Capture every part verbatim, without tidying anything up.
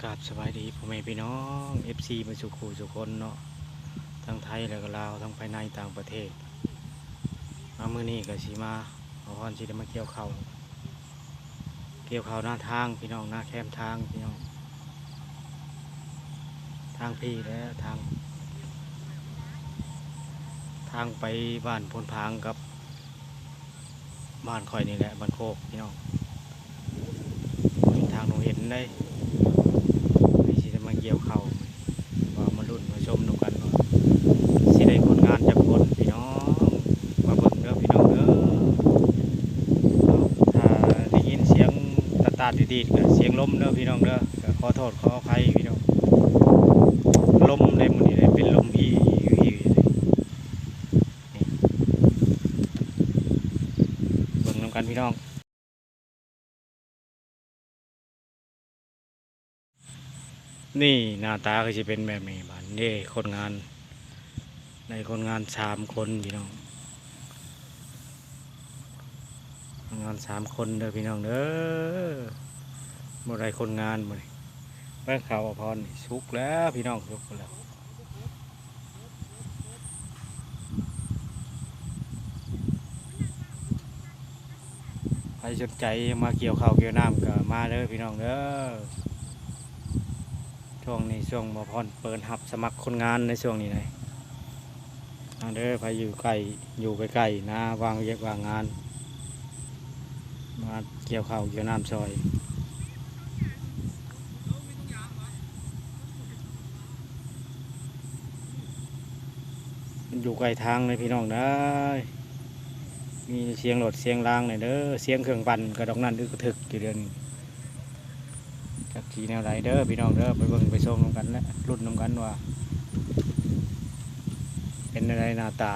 กราบสบายดีพ่อแม่พี่น้อง เอฟซี เบิดสู่คู่สู่คนเนาะ ทั้งไทยแล้วก็ลาว ทั้งภายในต่างประเทศ มามื้อนี้ก็สิมา เอาพรสิได้มาเกี่ยวข้าว เกี่ยวข้าวนาทางพี่น้อง นาแคมทางพี่น้อง ทางพี้แหละ ทาง ทางไปบ้านโพนผางกับ บ้านข้อยนี่แหละ บ้านโคกพี่น้อง ทางหนูเห็นได้ นี่สิได้มาเกี่ยวข้าว ว่ามาลุ้นมาชมนำกันว่า สิได้คนงานจักคนพี่น้อง มาเบิ่งเด้อพี่น้องเด้อ ถ้าได้ยินเสียงตาดๆดีดๆก็เสียงลมเด้อพี่น้องเด้อ ก็ขอโทษขออภัยพี่น้อง ลมได้มื้อนี้ได้เป็นลมอีอี นี่ เบิ่งนำกันพี่น้อง นี่หน้าตาก็สิเป็นแบบนี้ บาดนี้คนงาน ได้คนงานสามคนพี่น้อง คนงานสามคนเด้อพี่น้องเด้อ บ่ได้คนงานมื้อนี้ เบิ่งข้าวอภรนี่สุกแล้วพี่น้อง สุกแล้ว ใครสนใจมาเกี่ยวข้าวเกี่ยวน้ำก็มาเด้อพี่น้องเด้อ ช่วงนี้ช่วงบ่พรเปิดรับสมัครคนงานในช่วงนี้นะ มาเด้อ ใครอยู่ใกล้ อยู่ใกล้ๆนะ ว่างเวียกว่างงาน มาเกี่ยวข้าวเกี่ยวน้ำซอย มันอยู่ใกล้ทางเลยพี่น้องเด้อ มีเสียงรถเสียงรางเลยเด้อ เสียงเครื่องปั่นกระดอกนั้นอึกกระทึกอยู่เดี๋ยวนี้ จักสิแนวใดเด้อพี่น้องเด้อ ไปเบิ่งไปชมนำกันและลุ้นนำกันว่า เป็นแนวใดหน้าตา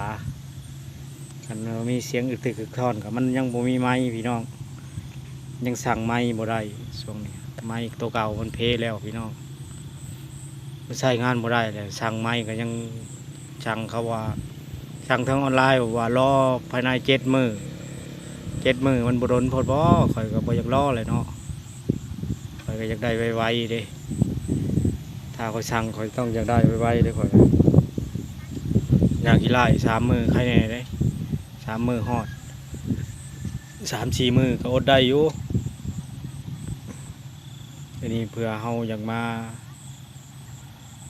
คันว่ามีเสียงอึกทึกอึกทอนก็มันยังบ่มีไมค์พี่น้อง ยังสั่งไมค์บ่ได้ช่วงนี้ ไมค์ตัวเก่ามันเพแล้วพี่น้อง มันใช้งานบ่ได้แล้ว สั่งไมค์ก็ยังสั่งเขาว่า สั่งทางออนไลน์ว่ารอภายในเจ็ดมื้อ เจ็ดมื้อมันบ่ดนโพดบ่ ข้อยก็บ่อยากรอเลยเนาะ ข้อยก็อยากได้ไวๆเด้ ถ้าข้อยสั่งข้อยต้องอยากได้ไวๆเด้ข้อย อยากอีหลายสามมื้อใครแน่เด้ สามมื้อฮอด สามสี่มื้อก็อดได้อยู่ อันนี้เพื่อเฮาอยากมา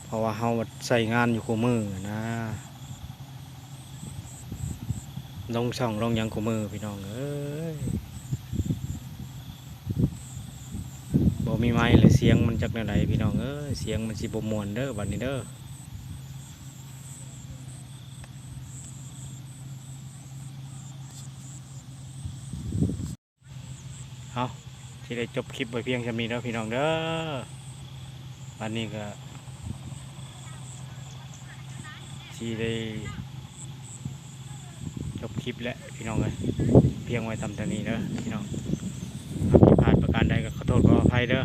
เพราะว่าเฮาใช้งานอยู่คู่มื้อนะ ลงช่องลงหยังคู่มื้อพี่น้องเอ้ย บ่มีไมค์เลยเสียงมันจักแนวใดพี่น้องเอ้ย เสียงมันสิบ่ม่วนเด้อบัดนี้เด้อ เอา สิได้จบคลิปไว้เพียงส่ำนี้เด้อพี่น้องเด้อ บัดนี้ก็ สิได้ จบคลิปแล้วพี่น้องเอ้ย เพียงไว้ส่ำเท่านี้เด้อพี่น้อง ผิดพลาดประการใดก็ขอโทษขออภัยเด้อ